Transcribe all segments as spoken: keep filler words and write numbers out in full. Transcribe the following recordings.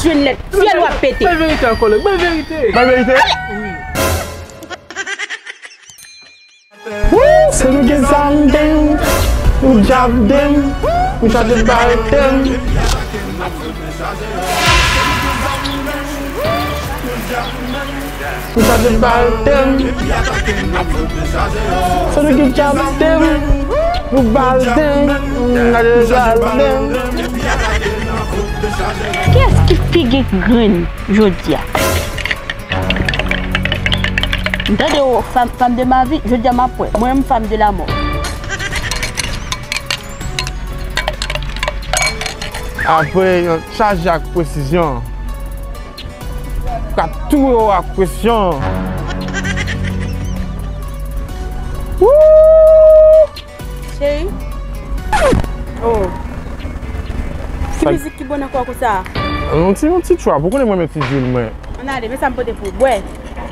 Jwenn lèt, fyèl w ap pete. Bay verite ankò, Lòks. Bay verite. Bay verite? Wi. Woo! Se nou gen zam, deng. Nou djab, deng. Nou chaje bal, deng. Nou chaje bal, deng. Se nou gen djab, deng. Nou bal, deng. Nou chaje bal, deng. Kiyès ki pi gen grenn jodi a? M tande w, femme, femme de ma vie, jodi a m ap wè. Mwen menm, femme de la mort. Apre yon chaje ak presizyon, ka touye w ak presyon. Woo! Cheri. Oh. Ki mizik ki bon nan kò konsa? Yon ti, yon ti trap. Ou konnen mwen renmen ti Jul, mwen. Ann ale, men sa m pote pou w bwè.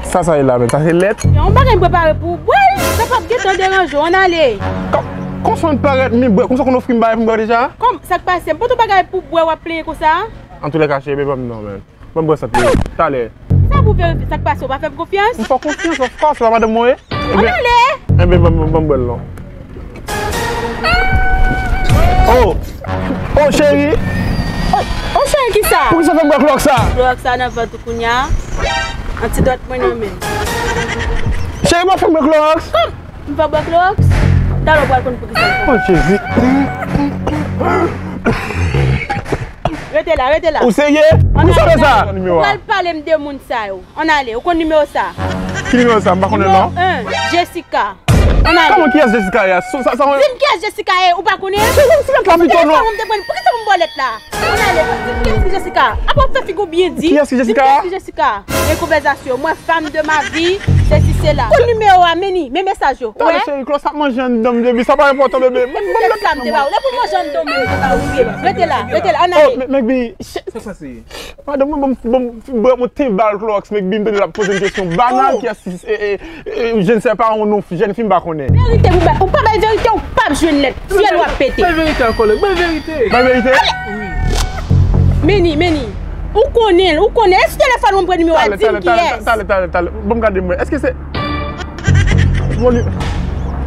Sa, sa ye la menm? Sa se lèt? Yon bagay m prepare pou w bwè. Sa p ap gentan deranje w. Ann ale. Kò-, kòman w parèt, men bwè, kòmsi w konn ofri m bagay pou m bwè deja? Kòm, sa k pase? M pote w bagay pou w bwè, w ap plenyen konsa? Antoulèka, cheri, baby, ban m non, man. Ban m bwè sa tou. Talè. Sa pou verifye sa k pase, ou pa fè m konfyans? M fè w konfyans, of course, se pa madanm mwen ye? Ann ale! Enben, ban m, ban m bwè l non. Oh! Oh, cheri! Oh, oh, cheri, kisa? Poukisa w fè m bwè klowòks sa? Klowòks sa nan vant ou kounye a. Antidòt mwen nan men. Cheri, mwen fè m bwè klowòks? Kòm? M fè w bwè klowòks? Talè w pral konn poukisa m fè. Oh, Jezi. Rete la, rete la. Ou serye? Poukisa w fè sa? Ou pral pale m de moun sa yo. Ann ale, ou konn nimewo sa? Ki nimewo sa? M pa konnen non. Nimewo en, Jessica. Ann ale. Kòman, kiyès Jessica ye a? Sa, sa, sa, di m kiyès Jessica ye, ou pa konnen? Se, se, se lèt la pito non. Poukisa m te pran, poukisa m ba w lèt la? Ann ale, di m kiyès ki Jessica? Apa w fè figi w byen di? Kiyès ki Jessica? Di m kiyès ki Jessica? Gen konvèsasyon, mwen, femme de ma vie, sesi, sela. Konn nimewo a, men ni, men mesaj yo. Ou wè? Talè cheri, klòks ap manje anndan m, baby, sa pa enpòtan, bebe. Ban m, ban m lèt la pou mwen. Lè pou manje anndan m, men, rete la, rete la, ann ale. Oh, men, men, baby, sa, sa se? Madanm mwen ban m, ban m, ban m, ban m ten bal klowòks, men Bim tande l ap poze m kesyon banal, kiyès ki, e, e, e, je ne sais pas, yon non, jèn fi m pa konnen. Verite pou bay, ou pa bay verite, ou p ap jwenn lèt. Fyèl w ap pete. Bay verite ankò, Lòks. Bay verite. Bay verite? Wi. Men ni, men ni. Ou konnen l, ou konnen. E sou telefòn mwen pran nimewo a, di m kiyès. Talè, talè, talè, talè. Ban m gade mwen. Èske se, bon,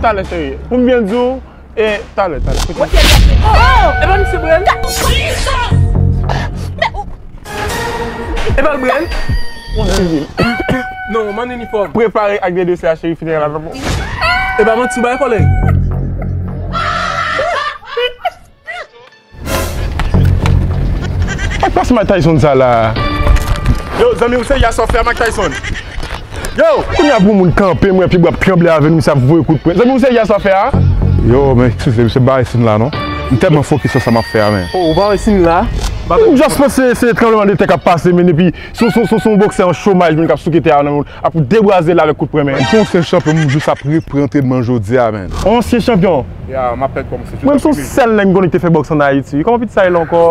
talè, cheri. Pou m byen di w, E, talè, talè. Kote l ap met? Oh! E pa misye Brel? Men, oh! E pa l Brel? Yon sivil. Non, mann inifòm. Prepare ak de dosye a, cheri, fineray la nan men w. E pa manti w bay, kòlèg. Ak plas Mike Tyson sa la. Yo, zanmi, ou serye a sa w fè a Mike Tyson? Yo! Kounye a pou moun kanpe, mwen, pye bra ap tranble avè l, misye ap voye kout pwen. Zanmi, ou serye a sa w fè a? Yo, men, eskize, misye bare sin la, non. M tèlman fokis sou sa m ap fè a, men. Oh, ou bare sin la? M just panse se tranblemanntè k ap pase, men, epi se, se, se, se yon boksè an chomaj, men, k ap souke tè a, non, ap debwaze l avèk kout pwen, men. M se yon ansyen chanpyon, m jis ap repran antrenman jodi a, men. Yon ansyen chanpyon? Ya, m ap pèd kòm se. Mwen, m se yon sèl nèg m konnen ki te fè bòks ann Ayiti. Kòman pitit sa rele ankò?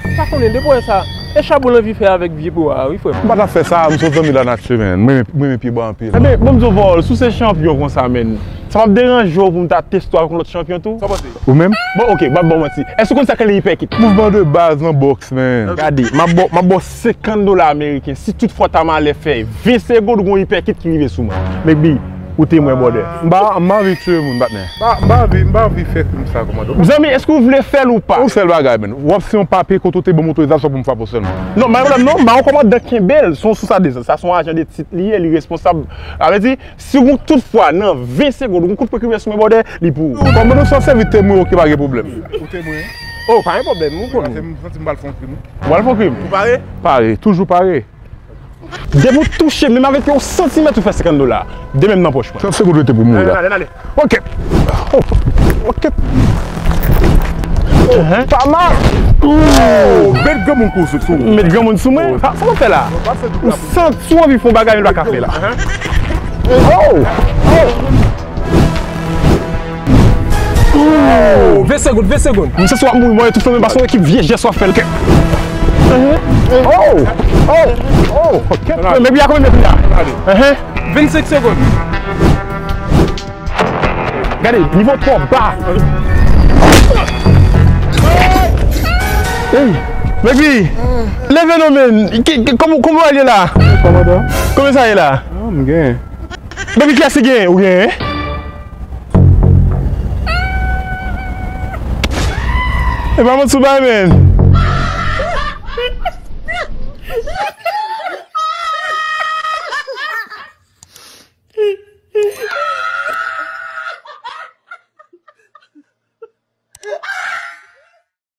M pa konnen, depi w wè sa, e chabon l anvi fè avèk vye bwa a, wi, frè m. M pa t ap fè sa, m se yon zanmi lanati, men. Mwen, mwen renmen pye bwa anpil. Enben, bon, m di w, Vòl, si w se chanpyon konsa, men, sa p ap deranje w pou m ta teste w avèk yon lòt chanpyon tou? Sa w panse? Ou menm? Bon, oke, m ap ba w manti. Èske w konn sa k rele ipèkit? Mouvman de baz nan bòks, men. Gade, m ap ba w, m ap ba w senkant dola ameriken. Si tout fwa ta malè fè ven segonn, ou gon ipèkit ki rive sou mwen. Mekbi, ou temwen, brother. M pa, m pa anvi tiye moun, patnè. M pa, m pa anvi, m pa anvi fè krim sa, kòmandan. Zanmi, èske w vle fè l ou pa? Yon sèl bagay, men. W ap siyen yon papye kote w te ban m otorizasyon pou m frape w sèlman. Non, m pa yon pwoblèm, non. M pa yon kòmandan kenbe l. Se yon sous a dezòd. Sa se yon ajan de tit li ye, li responsab. Sa vle di, si w tout fwa, nan ven segonn, ou gon kout pwen ki rive sou mwen, brother, li pou ou. Kòmandan, si w ap sèvi temwen, oke, pa gen pwoblèm. Ou temwen? Oh, pa gen pwoblèm, ou konnen. Paske m santi m pral fè yon krim, wi. Ou pral fè yon krim? Ou pare? Pare, toujou pare. Depi w touche m, menm avèk yon santimèt, ou fè senkant dola. De menm nan pòch mwen. Trant segonn rete pou m mouri la. Ann ale, ann ale. Ok. Oh, ok. Enhen. Pa mal. Oh, met granmoun kou sou, sou ou. Met granmoun sou mwen? Sa, sa w ap fè la? Ou santi w anvi fè yon bagay, men l pa ka fè la. Enhen. Oh! Oh! Oh, ven segonn, ven segonn. Misye sou ap mouri, mwen, tout flanmen, paske yon ekip vye jès w ap fè l. Oh! Oh! Oh! Kèt, men, men, men, men, men. Enhen. Vennsenk segonn. Gade, nivo twò ba. Ey! Baby, leve non, men. Ki, ki, kòman, kòman w ye la? Kòmandan? Kòman sa ye la? Ah, m gen. Baby, kiyès ki gen? Ou gen? E pa manti w bay, men.